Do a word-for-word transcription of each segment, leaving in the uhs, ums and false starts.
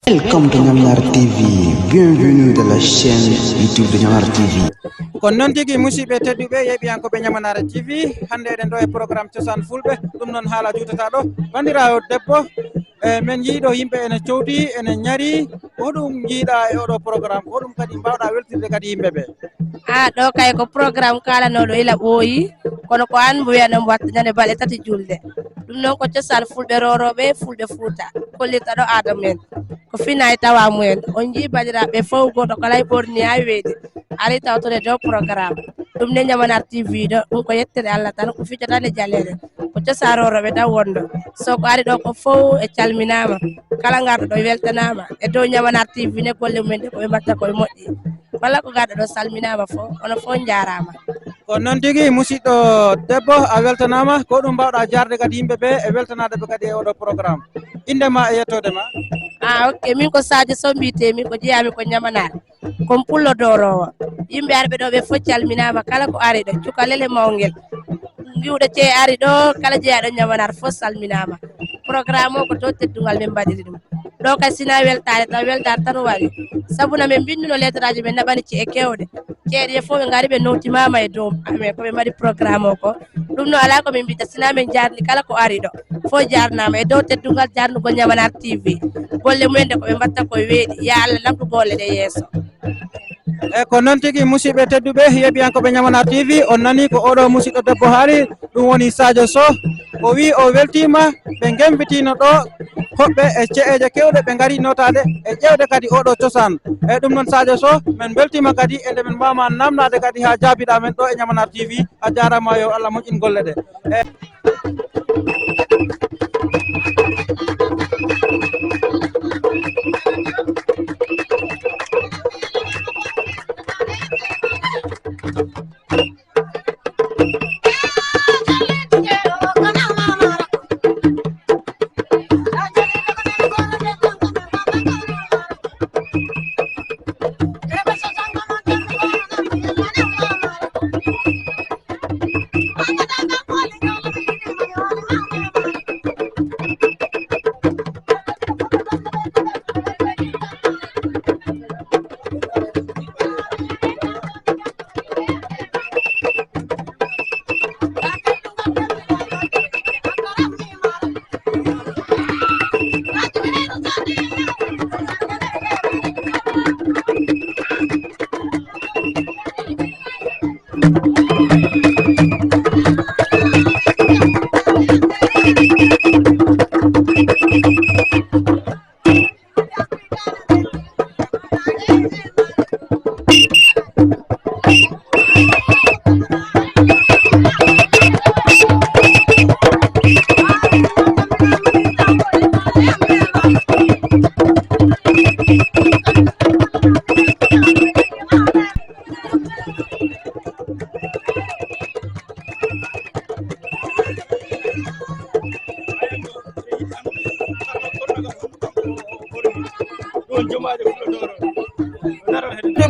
Welcome to Nyamnar T V. Bienvenue dans la chaîne YouTube de Nyamnar T V. Ko noon tigi, musidɓe tedduɓe, yeeɓiyankooɓe Ñamanaare T V, hannde eɗen ɗo e programme Cosaan Fulɓe, ɗum noon haala juutata ɗo. Banndiraawo debbo, e men njii ɗo yimɓe ene cowti, ene ñari, ko hoɗum njiiɗa e oɗo programme, ko hoɗum kadi mbaawɗa weltirde kadi yimɓe ɓe? A ɗo kay ko programme kaalanooɗo ila ɓooyi, kono ko aan mbo wiyanoo mbo watta ñande balɗe tati julde. Ɗum noon ko cosaan Fulɓe Roorooɓe, Fulɓe Fuuta, kollirta ɗo aada men. Ko finaa e tawaa mumen. On njii banndiraaɓe fof, gooto kala e ɓorni haa weeti. Ari tawtore dow programme. Ɗum ne Ñamanaar T V ɗo, ɗum ko yettere Allah tan, ko fijata nde jaleere. Ko cosaan Roorooɓe tan wonɗo. So ko ari ɗo ko fof e calminaama. Kala ngarɗo ɗo weltanaama. E dow Ñamanaar T V ne golle mumen ɗe ko ɓe mbatta ko e moƴƴi. Kala ko ngarɗo ɗo salminaama fof, onon fof njaaraama. Ko noon tigi, musidɗo debbo, a weltanaama. Ko ɗum mbaawɗa jaarde kadi yimɓe ɓe e weltanaade ɓe kadi e oɗo programme. Innde ma e yettoode ma? Ah, ok. Min ko Sadio Sow mbiyetee-mi, ko jeyaa-mi ko Ñamanaar. Ko mi pullo dooroowo. Yimɓe arɓe ɗo ɓe fof calminaama, kala ko ari ɗo, cukalel e mawngel. Ngiwɗo cee ari ɗo, kala jeyaaɗo Ñamanaar fof salminaama. Programme o ko to teddungal min mbaɗiri ɗum. Ɗo kay sinaa weltaare tan, weltaare tan waɗi. Sabu na min mbinnduno letteraaji, min naɓani ce'e keewɗe. Ceeɗe ɗe fof ɓe ngari ɓe nowtimaama e dow amen, ko ɓe mbaɗi programme o ko. Ɗum no alaa ko min mbiɗta, sinaa min njaarni kala ko ari ɗo. Fof jaarnaama e dow teddungal jaarnugol Ñamanaar T V. Golle mumen ɗe ko ɓe mbaɗta ko e weeɗi. Ya Allah, naɓtu golle ɗe yeeso. E ko noon tigi, musidɓe tedduɓe, yeeɓiyankooɓe Ñamanaar T V, on nanii ko oɗo musidɗo debbo haali, ɗum woni Sadio Sow. O wii o weltiima, ɓe ngembitiino ɗo hoɓɓe e ce'eeje keewɗe, ɓe ngari nootaade e ƴeewde kadi oɗo cosaan. E ɗum noon, Sadio Sow, min mbeltiima kadi e nde min mbaawma naamnaade kadi haa jaabiɗaa men ɗo e Ñamanaar T V. A jaaraama, yo Allah moƴƴin golle ɗe. E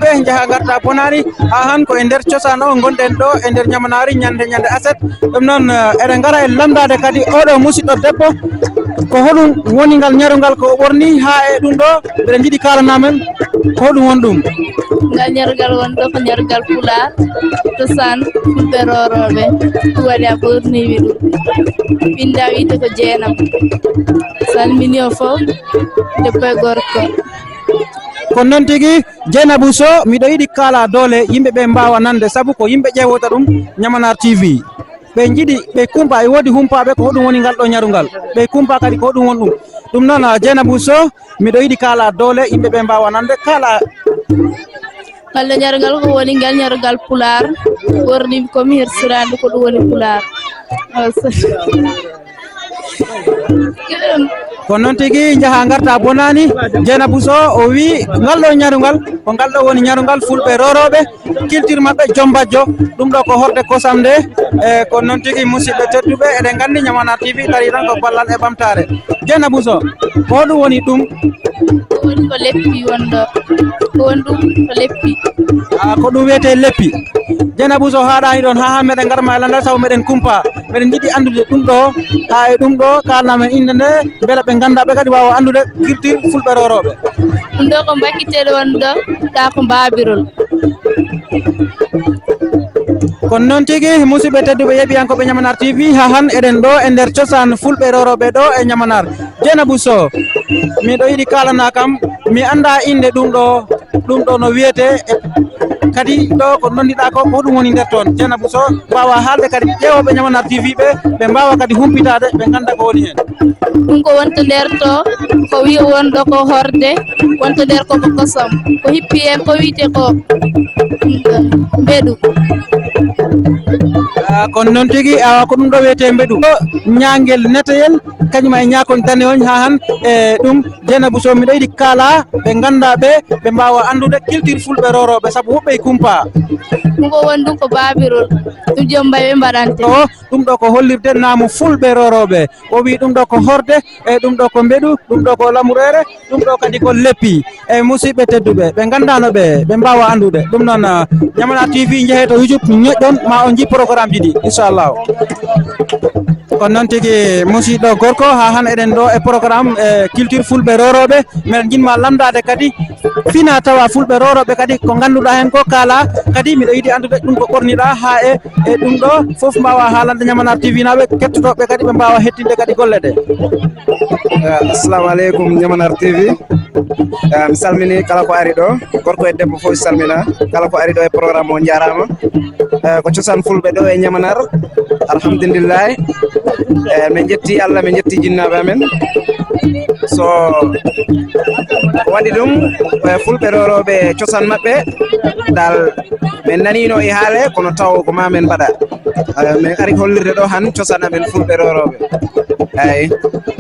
Ɓe njaha ngarta bonaani, haa han ko e nder cosaan o ngonɗen ɗo e nder Ñamanaari ñande, ñande aset. Ɗum noon, eh, eɗen ngara e lanndaade kadi oɗo musidɗo debbo, ko hoɗum woni ngal ñarungal ko o ɓorni haa e ɗum ɗo, mbeɗa jiɗi kaalana men ko hoɗum woni ɗum. Ngal ñarungal woni ɗo ko ñarungal Pulaar, cosaan Fulɓe Roorooɓe, ɗum waɗi a ɓorniimi ɗum. Innde am wiyetee ko Jeenam. Salmini o fof, debbo e gorko. Ko noon tigi, Jeynabou Sow, miɗo yiɗi kaala doole yimɓe ɓe mbaawa nande, sabu ko yimɓe ƴeewata ɗum Ñamanaar T V. Ɓe njiɗi, ɓe kumpa, e woodi humpaaɓe ko hoɗum woni ngal ɗo ñarungal. Ɓe kumpa kadi ko hoɗum woni ɗum. Ɗum noon, ah, Jeynabou Sow, miɗo yiɗi kaala doole yimɓe ɓe mbaawa nande, kaala. Ngal ɗo ñarungal ko woni ngal ñarungal Pulaar, ɓorni ko mi hersiraande ko ɗum woni Pulaar. Awa, so- Ko noon tigi, njaha ngarta bonaani. Jeynabou Sow o wii ngal ɗo ñarungal, ko ngal ɗo woni ñarungal Fulɓe Roorooɓe, culture maɓɓe, joom bajjo. Ɗum ɗo ko horde kosam nde. E ko noon tigi, musidɓe tedduɓe, eɗen nganndi Ñamanaar T V tarii tan ko ballal e ɓamtaare. Jeynabou Sow, ko hoɗum woni ɗum? Ko woni ko leppi won ɗo. Ko woni ɗum ko leppi. Ah, ko ɗum wiyetee leppi. Jeynabou Sow haaɗaani ɗoon haa, haa meɗen ngar ma e lanndal sabu meɗen kumpa. Mbeɗen njiɗi anndude ɗum ɗo, haa e ɗum ɗo kaalnaa men innde nde, mbele ɓe nganndaa ɓe kadi waawa anndude culture fulɓe rorooɓe. Ɗum ɗo ko mbakkitteɗo won ɗo, ɗa ko mbabirol. Kono noon tigi, musidɓe tedduɓe yeeɓiyankooɓe Ñamanaar T V, haa han eɗen ɗo e nder cosaan fulɓe rorooɓe ɗo e Ñamanaar. Jeenabu Sow, miɗo yiɗi kaalanaa kam, mi anndaa innde ɗum ɗo, ɗum ɗo no wiyetee, e kadi ɗo ko noddiɗaa ko, ko ɗum woni nder toon? Jeenabu Sow, waawa haalde kadi ƴeewooɓe Ñamanaar T V ɓe, ɓe mbaawa kadi humpitaade, ɓe ngannda ko woni heen. Ɗum ko wonta nder to, ko wiya wonɗo ko horde, wonta nder ko ko kosam, ko hippi heen, ko wiyetee ko, mm, mbeɗu. Ah, kono noon tigi, awa ko ɗum ɗo wiyetee mbeɗu. Ko ñaangel neteyel, kañum e ñaakon danewon haa han, e ɗum, Jeenabu Sow, miɗo yiɗi kaalaa ɓe nganndaa ɓe, ɓe mbaawa anndude culture fulɓe rorooɓe, sabu woɓɓe e kumpa. Ɗum ko woni ɗum ko baabirol, ɗum joom mbay ɓe mbaɗante. O, ɗum ɗo ko hollirde naamu fulɓe rorooɓe. O wii ɗum ɗo ko horde, e ɗum ɗo ko mbeɗu, ɗum ɗo ko lamureere, ɗum ɗo kadi ko leppi. E musidɓe tedduɓe, ɓe nganndaano ɓe, ɓe mbaawa anndude. Ɗum noon, ah, Ñamanaar T V njehee to YouTube, ñoƴƴon, ma on nji programme ji ɗi, inchallahu. Kono noon tigi, musidɗo gorko, haa han eɗen ɗo e programme, e culture fulɓe rorooɓe. Mbeɗen njiɗ ma lamndaade kadi fina tawa fulɓe rorooɓe kadi ko ngannduɗaa heen ko kaalaa. Kadi miɗo yiɗi anndude ɗum ko ɓorniɗaa haa e, e ɗum ɗo fof mbaawa haalande Ñamanaar T V naaɓe, kettotooɓe kadi ɓe mbaawa hettinde kadi golle ɗe. Eh, assalamu aleykum, Ñamanaar T V. Eh, mi salmini kala ko ari ɗo, gorko e debbo fof salmina, kala ko ari ɗo e programme o, njaaraama. Eh, ko cosaan fulɓe ɗo e Ñamanaar, alhamdulillahi. Eh, min njetti Allah, min njetti jinnaaɓe amen. So ko waɗi ɗum, eh, fulɓe rorooɓe cosaan maɓɓe, dal min naniino e haale, kono taw ko ma min mbaɗa. Eh, min ari hollirde ɗo han cosaan amen fulɓe rorooɓe. Eyi.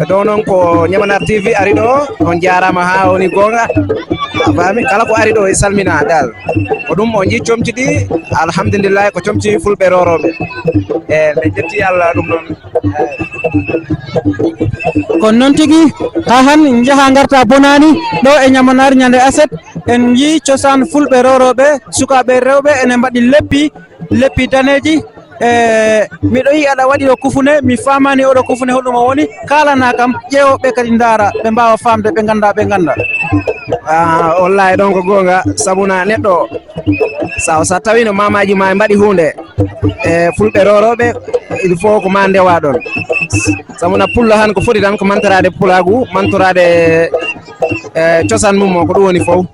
Ɗo noon ko Ñamanaar T V ari ɗo, on njaaraama haa woni goonga. A faami? Kala ko ari ɗo e salmina dal. Ko ɗum o njii comci ɗi, alhamdulillahi, ko comci fulɓe rorooɓe. E, min njetti Allah ɗum noon. Kono noon tigi, haa han njaha ngarta bonaani ɗo e Ñamanaar ñande aset, en njii cosaan fulɓe rorooɓe, sukaaɓe rewɓe ene mbaɗi leppi, leppi daneeji. E, miɗo yi'i aɗa waɗi ɗo kufune, mi faamaani oɗo kufune holɗum o woni, kaalanaa kam, ƴeewooɓe kadi ndaara, ɓe mbaawa faamde, ɓe ngannda, ɓe ngannda. Ah, wallahi ɗon ko goonga, sabu na neɗɗo, sa, sa tawino maamaaji ma mbaɗi huunde, e fulɓe rorooɓe, il faut ko ma ndewa ɗon. Sabu na pullo han ko foti tan ko mantoraade pulaagu, mantoraade, e, cosaan mum o, ko ɗum woni fof.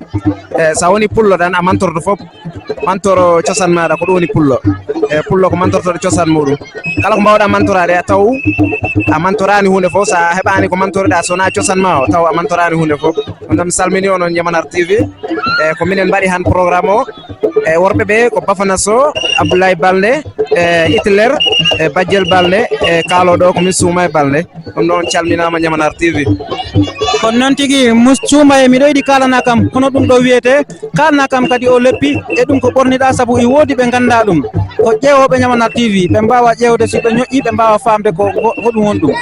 E, sa woni pullo tan, a mantorto fof. Mantoro cosaan maaɗa, ko ɗum woni pullo. E pullo ko mantortooɗo cosaan muɗum. Kala ko mbaawɗa mantoraade, a taw a mantoraani huunde fof. So a heɓaani ko mantoroɗaa, so wonaa cosaan ma o, taw a mantoraani huunde fof. On tan mi salmini on, on Ñamanaar T V. E ko minen mbaɗi han programme o. E worɓe ɓe ko Bafana Sow, Abdoulaye Balde, e Hitler, e Bajjel Balde, e kaalooɗo ko min Suuma e Balde. Ɗum ɗon calminaama Ñamanaar T V. Kono noon tigi, mus-, Suuma e, miɗo yiɗi kaalana kam, hono ɗum ɗo wiyetee, kaalana kam kadi o leppi, e ɗum ko ɓorniɗaa, sabu i woodi ɓe nganndaa ɗum. Ko ƴeewooɓe Ñamanaar T V, ɓe mbaawa ƴeewde si ɓe ñoƴƴi, ɓe mbaawa faamde ko, ko, ko ɗum woni ɗum.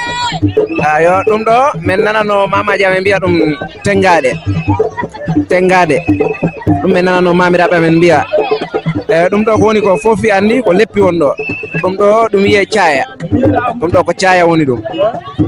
Ayo, ɗum ɗo, min nanano maamaaji amen mbiya ɗum tenngaade. Tenngaade. Ɗum min nanano maamiraaɓe amen mbiya. E, ɗum ɗo ko woni ko fof fi anndi ko leppi won ɗo. Ɗum ɗo, ɗum wiyee caaya. Ɗum ɗo ko caaya woni ɗum.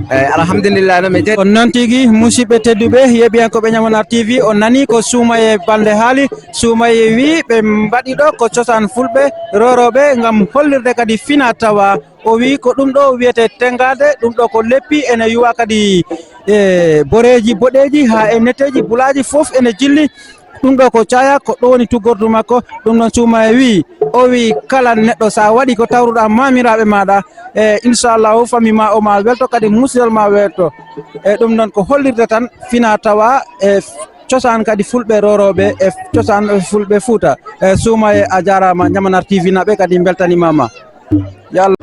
Eyi, alhamdulillah, no mi jetti. Kono noon tigi, musidɓe tedduɓe, yeeɓiyankooɓe Ñamanaar T V, on nanii ko Suumaye Balde haali. Suumaye wii ɓe mbaɗi ɗo ko cosaan fulɓe rorooɓe ngam hollirde kadi fina tawa. O wii ko ɗum ɗo wiyetee tenngaade, ɗum ɗo ko leppi, ene yuwa kadi e boreeji boɗeeji haa e neteeji, bulaaji fof ene jilli. Ɗum ɗo ko caaya, ko ɗo woni tuggordu makko. Ɗum noon Suumaye wii, o wii kala neɗɗo, so a waɗi ko tawruɗaa maamiraaɓe maaɗa, e inchallahu, famille ma o ma welto, kadi musidal ma welto. E ɗum noon ko hollirde tan fina tawa e cosaan kadi fulɓe rorooɓe e cosaan fulɓe Fuuta. E Suumaye a jaaraama, Ñamanaar T V naaɓe kadi mbeltaniima ma. Yo Allah.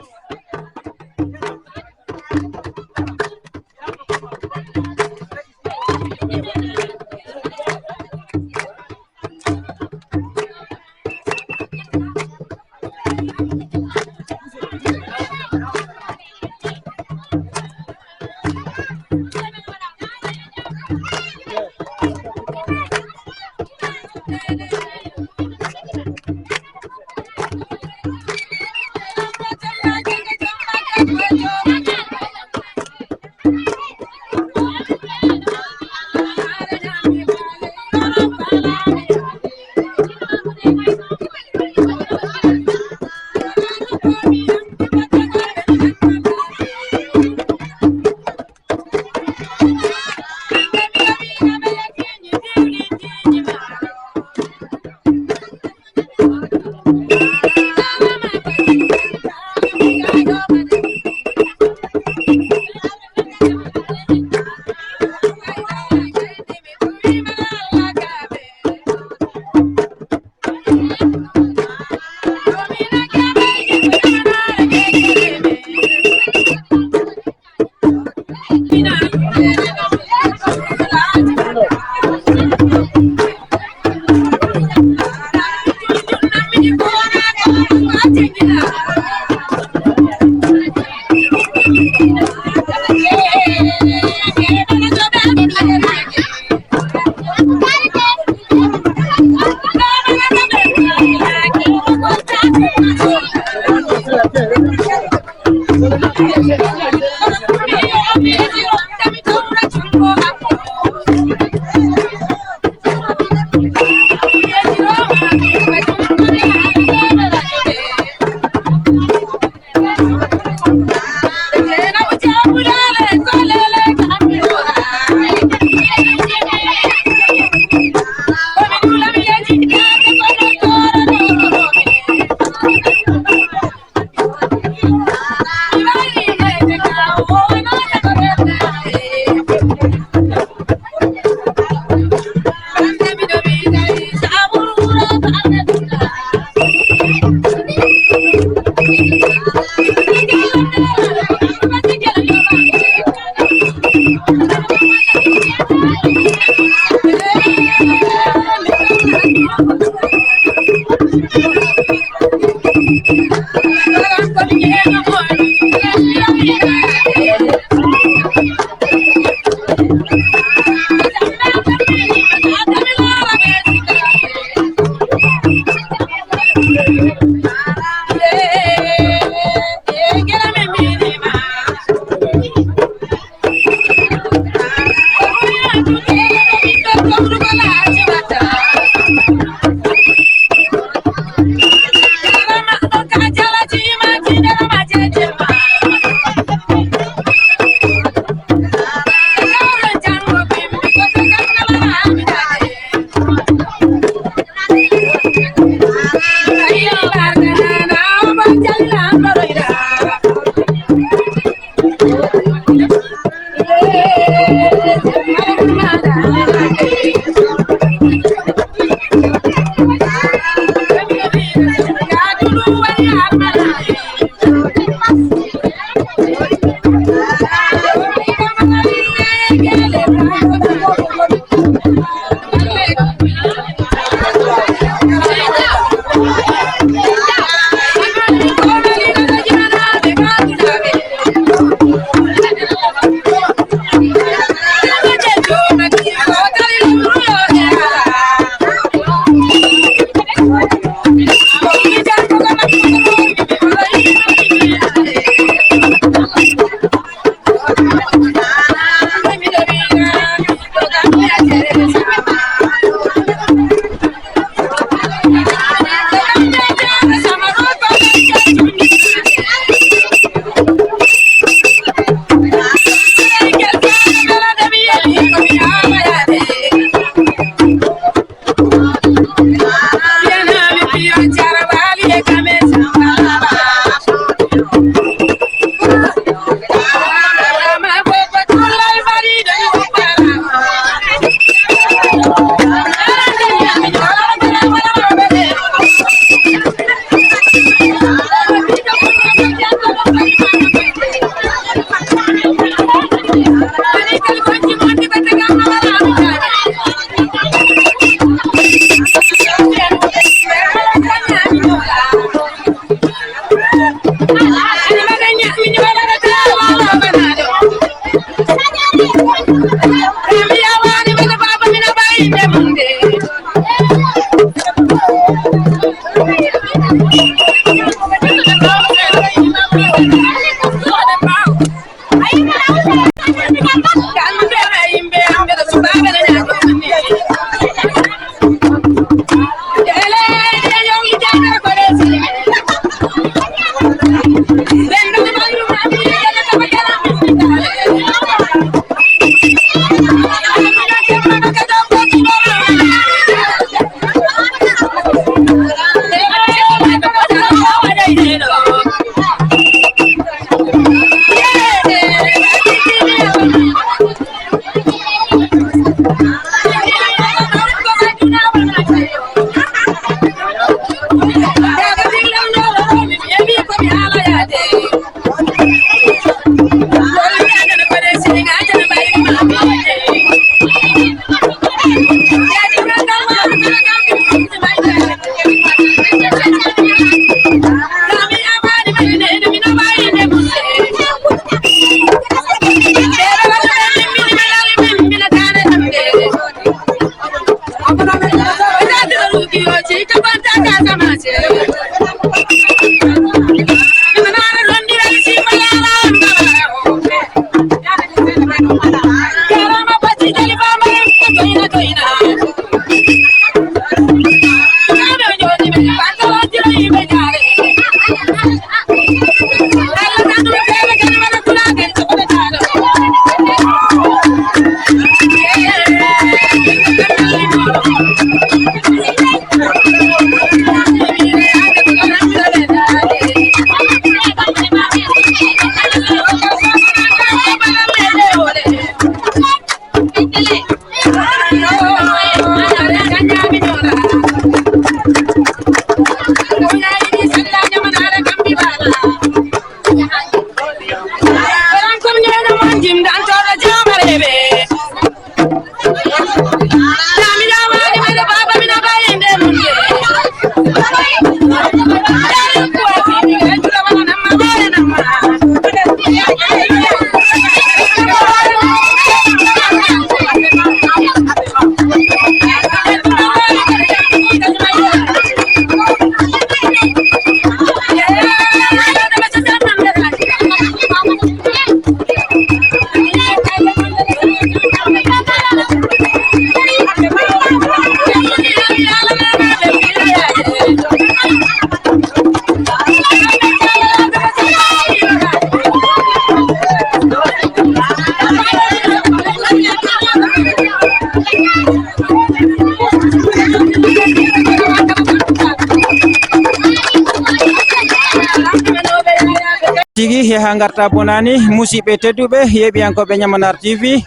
He haa ngarta bonani, musiɓɓe tedduɓe, yeeɓiyankooɓe Ñamanaar T V,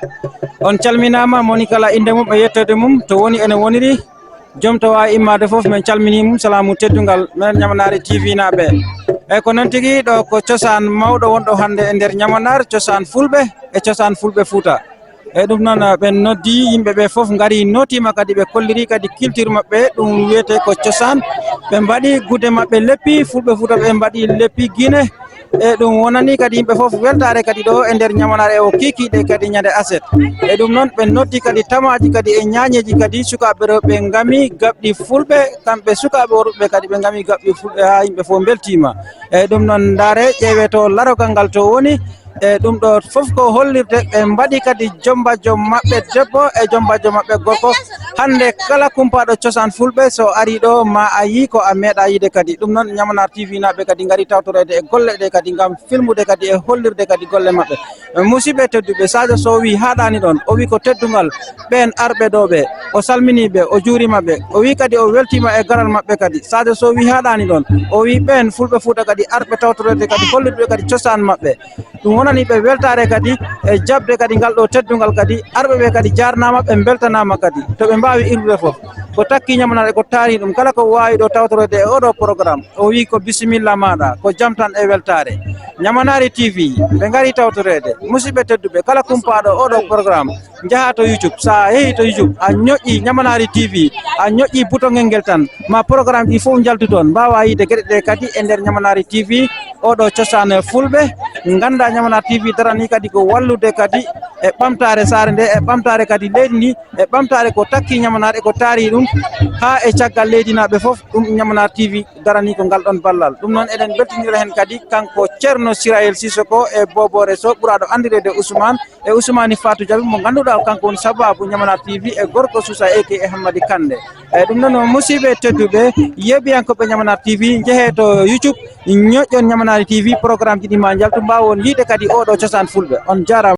on calminaama, moni kala innde mum e yettoode mum, to woni ene woniri. Joom to waawi immaade fof, men calminii mum, salaamu teddungal, minen Ñamanaari T V naaɓe. Eeyi, ko noon tigi, ɗo ko cosaan mawɗo wonɗo hannde e nder Ñamanaar, cosaan Fulɓe e cosaan Fulɓe Fuuta. E ɗum noon, ɓe noddi yimɓe ɓe fof, ngari, nootiima kadi, ɓe kolliri kadi culture maɓɓe, ɗum wiyetee ko cosaan. Ɓe mbaɗi gude maɓɓe leppi, Fulɓe Fuuta ɓe mbaɗi leppi Gine. E ɗum wonani kadi yimɓe fof weltaare kadi ɗo e nder Ñamanaar e o kiikiiɗe kadi ñande aset. E ɗum noon, ɓe noddi kadi tamaaji kadi e ñaañeeji kadi, sukaaɓe rewɓe ngami gaɓɗi Fulɓe, kamɓe sukaaɓe worɓe kadi ɓe ngami gaɓɗi Fulɓe haa yimɓe fof mbeltiima. E ɗum noon, ndaare, ƴeewee to larogal ngal to woni. E ɗum ɗo fof ko hollirde ɓe mbaɗi kadi jombajom maɓɓe debbo e jombajom maɓɓe gorko. Hannde kala kumpaaɗo cosaan Fulɓe so ari ɗo, ma a yii ko a meeɗa yiide kadi. Ɗum noon, Ñamanaar T V naaɓe kadi ngari tawtoreede e golle ɗe kadi ngam filmude kadi e hollirde kadi golle maɓɓe. Musiɓɓe tedduɓe, Sadio Sow wi haaɗaani ɗoon, o wi ko teddungal ɓeen arɓe ɗo ɓe. O salminii ɓe, o juuriima ɓe, o wi kadi o weltiima e garal maɓɓe kadi. Sadio Sow wi haaɗaani ɗoon, o wi ɓeen Fulɓe Fuuta kadi arɓe tawtoreede kadi hollude ɓe kadi cosaan maɓɓe. Ɗum wonani ɓe weltaare kadi e jaɓde kadi ngal ɗo teddungal kadi. Arɓe ɓe kadi jaarnaama, ɓe mbeltanaama kadi. To ɓe mbaawi irdude fof, ko takki Ñamanaar e ko taari ɗum, kala ko waawi ɗo tawtoreede e oɗo programme, o wi ko bisimilla maaɗa, ko jam tan e weltaare. Ñamanaari T V, ɓe ngari tawtoreede. Musiɓɓe tedduɓe, kala kumpaaɗo oɗo programme, njaha to YouTube. So a yehi to YouTube, a ñoƴƴi Ñamanaari T V, a ñoƴƴi bouton ngel tan, ma programme ɗi fof njaltu toon. Mbaawa yiide geɗe ɗe kadi e nder Ñamanaari T V, oɗo cosaan Fulɓe. Ngannda Ñamanaar T V daranii kadi ko wallude kadi e ɓamtaare saare nde, e ɓamtaare kadi leydi ndi, e ɓamtaare ko takki Ñamanaar e ko taari ɗum, haa e caggal leydi naaɓe fof, ɗum Ñamanaar T V daranii ko ngal ɗoon ballal. Ɗum noon, eɗen mbeltinira heen kadi kanko Ceerno Sirayel Sisoko e Boboore Sow, ɓuraaɗo anndireede Ousmane, e Ousmane Fatou Diaby, mo ngannduɗaa kanko woni sabaabu Ñamanaar T V e gorko Suusa Eke e Hammadi Kande. Eeyi, ɗum noon, musiɓɓe tedduɓe, yeeɓiyankooɓe Ñamanaar T V, njehee to YouTube, ñoƴƴon Ñamanaari T V, programme ji ɗi ma njaltu, mbaawon yiide kadi oɗo cosaan Fulɓe. On njaaraama.